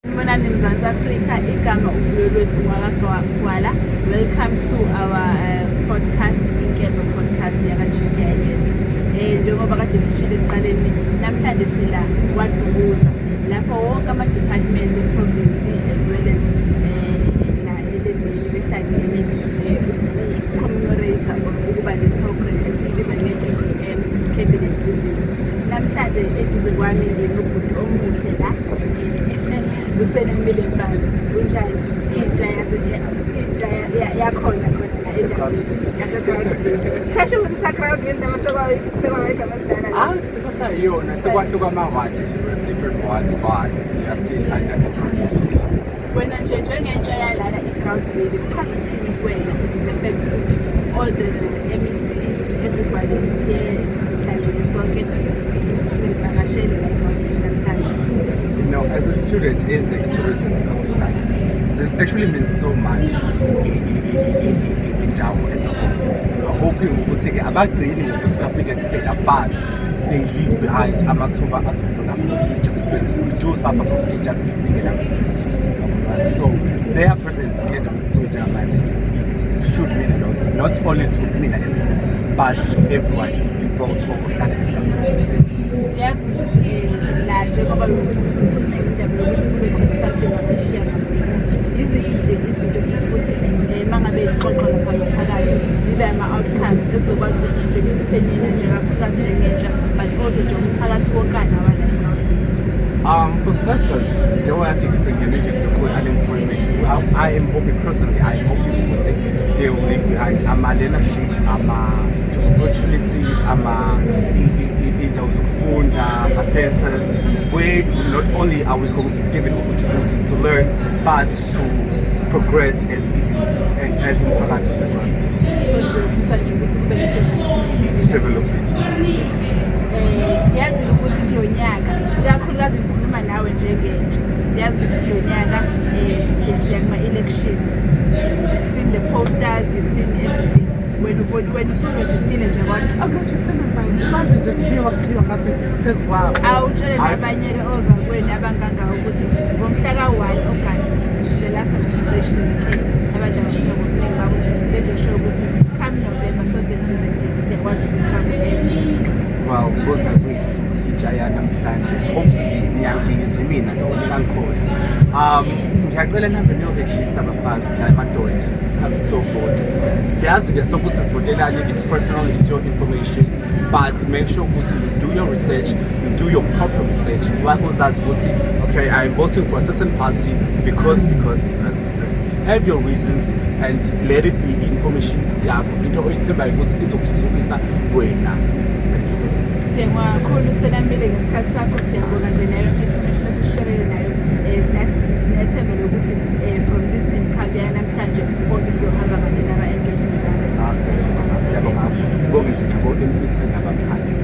Sanibonani Mzansi Afrika, igama uVuyolwethu wakaGwala. Welcome to our podcast, Inkezo Podcast yaka GCIS. Njengoba kade sishilo ekuqaleni, namhlanje sila KwaDukuza, lapho wonke ama departments e-province as well as la elembeni behlangene commemorate or ukuba le program esiyibiza nge-DDM cabinet visit. Namhlanje eduze kwami nginobhuti omuhle la, uSenamile Mpanza. Unjani? Intsha yase intsha yakhona khona la endaweni yase-Groutville. Sheshe ukuthi sa-Groutville noma sekwa igama elidala la? Ah, sekusayiyona, sekwahluka ama-ward nje. We have different wards, but we are still under the Groutville. Wena nje njengentsha yalana i-Groutville, kuchaza ukuthini kuwena the fact ukuthi all the MECs, everybody is here, sihlangene sonke, sivakashele la i-Groutville namhlanje? As a student in the tourism kakhulukazi, this actually means so much to indawo as a whole. We are hoping ukuthi-ke abagcini ngokuthi bafike kuphela, but they leave behind amathuba azovula for intsha, because we do suffer from intsha bengenamsebenzi kakhulukazi. So their presence kule ndawo esikuyo njengamanje should mean a lot, not only to mina as a but to everyone involved or ohlala endaweni. Siyazi ukuthi la njengoba usukhuluma indaba yokuthi kube khona something abashiya ngamuva, iziphi nje izinto ofisa ukuthi uma ngabe ixoxwa lapha ngaphakathi zibe ama-outcomes esizokwazi ukuthi sibenefithe nina nje kakhulukazi njengentsha, but also nje umphakathi wonkana wala eGroutville? For starters, njengoba kade ngisengene nje kwe-unemployment, I am hoping personally, I am hoping ukuthi they will leave behind ama-learnership, ama-job opportunities, ama iy'ndawo zokufunda, ama-centers, where not only are we going to be given opportunities to learn, but to progress as and as umphakathi waseGroutville. So nje ufisa nje ukuthi kube ne-development. Yes, development, basically. Siyazi ukuthi kulo nyaka, ikakhulukazi ngikhuluma nawe njengentsha, siyazi ukuthi kulo nyaka siya kuma-elections. You've seen the posters, you've seen everything. Wena uvoti, wena usurejistile nje kodwa? Akurejistele mfazi, bazi nje kuthiwa ngathi phezu kwabo. Awutshele nabanye-ke ozakwenu abangangawo ukuthi ngomhla ka-1 August is the last registration weekend. Abantu abafuna ngobuningi babo benze sure ukuthi come November sonke siyakwazi ukuthi sifake u-X. Well, bozakwethu, intsha yanamhlanje, hopefully niyangizwe mina lo, ningangikhohlwa. Ngiyacela nihambe niyorejista, abafazi namadoda, sihambe siyovota. Siyazi-ke sokuthi sivotelani, it's personal, it's your information, but make sure ukuthi you do your research, you do your proper research, uzazi ukuthi okay, I'm voting for a certain party because have your reasons and let it be information yakho, into oyithembayo ukuthi izokuthuthukisa wena. Siyabonga kakhulu, Senamile, ngesikhathi sakho. Siyabonga nje nayo yonke information esisherele nayo. Sinethemba lokuthi from this encounter yanamhlanje konke kuzohamba kahle nama-engagements akho. Siyabonga kakhulu, sibonge nje nabo-MEC nabaphathi.